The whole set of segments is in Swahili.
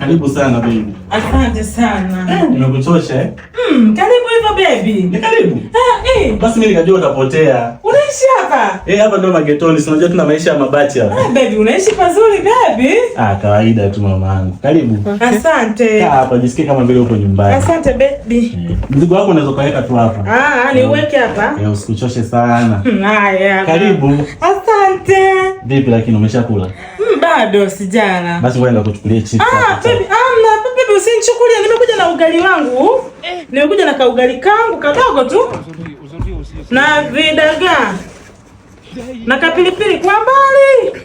Karibu sana baby. Asante sana. Nimekuchosha eh? Karibu hivyo baby. Ni karibu. Ah, eh. Basi mimi nikajua utapotea. Unaishi hapa? Eh, hapa ndo magetoni, si unajua tuna maisha ya mabati hapa. Ah, baby, unaishi pazuri baby. Ah, kawaida tu mamangu. Karibu. Asante. Kaa hapa, jisikie kama vile upo nyumbani. Asante baby. Eh, mzigo wako unaweza ukaweka tu hapa. Ah, niweke hapa. Eh, usikuchoshe sana. Haya. Karibu. Asante. Vipi lakini umeshakula? Bado sijala. Basi wewe nikakuchukulie chips. Ah, hapa. baby, amna, baby usinichukulie. Nimekuja na ugali wangu. Nimekuja na kaugali kangu kadogo tu. Na vidagaa. Na kapilipili kwa mbali.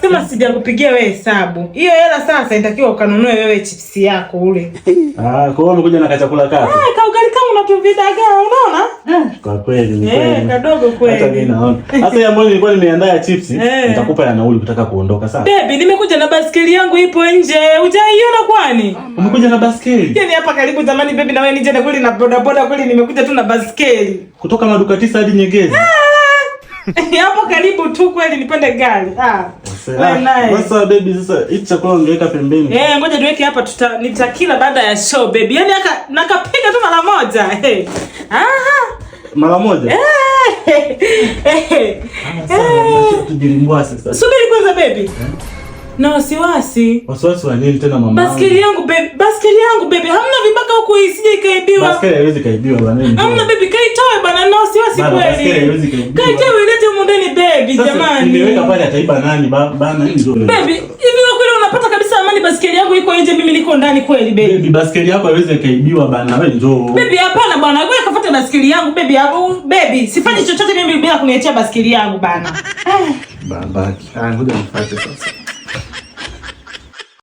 Sema sijakupigia wewe hesabu. Hiyo hela sasa inatakiwa ukanunue wewe chipsi yako ule. Ah, kwa hiyo umekuja na kachakula kako. Ah, kaugali kangu na tuvidagaa, unaona? Kwa kweli ni Eh, kweli. kadogo kweli. Hata mimi naona. Hata hiyo ambayo nilikuwa nimeandaa ya chips, Eh. nitakupa ya nauli kutaka kuondoka sawa? Baby, nimekuja na baskeli yangu ipo nje. Hujaiona kwani? Umekuja na baskeli Yaani hapa karibu zamani baby na wewe nije na kweli na boda boda kweli nimekuja tu na baskeli. kutoka maduka 9 hadi Nyegezi. Hapo karibu tu kweli nipande gari. Ah. Wewe naye. Sasa baby, sasa hichi chakula ungeweka pembeni. Eh, ngoja tuweke hapa nitakila baada ya show baby. Yaani aka nakapiga tu mara moja. Hey. Aha. Mara moja. Eh. Eh. Ah, sawa, tujilimbwase sasa. Subiri kwanza baby. Na wasiwasi. Wasiwasi wa nini tena mama? Baskeli yangu baby, baskeli yangu baby. Hamna vibaka huku isije ikaibiwa. Baskeli haiwezi kaibiwa bwana. Hamna baby, kaitoe bana, na wasiwasi Bana, baskeli kweli. haiwezi kaibiwa. Kaitoe ilete humu ndani baby, Sasa jamani. nimeweka pale ataiba nani bana nini ndio. Baby, hivi wewe kweli unapata kabisa amani baskeli yangu iko nje mimi niko ndani kweli baby? Baby, baskeli yako haiwezi kaibiwa bana, wewe njoo. Baby, hapana bwana, wewe kafuate baskeli yangu baby, hapo baby, sifanyi chochote mimi bila kuniachia baskeli yangu bana. Babaki. Ah, ngoja nifuate sasa.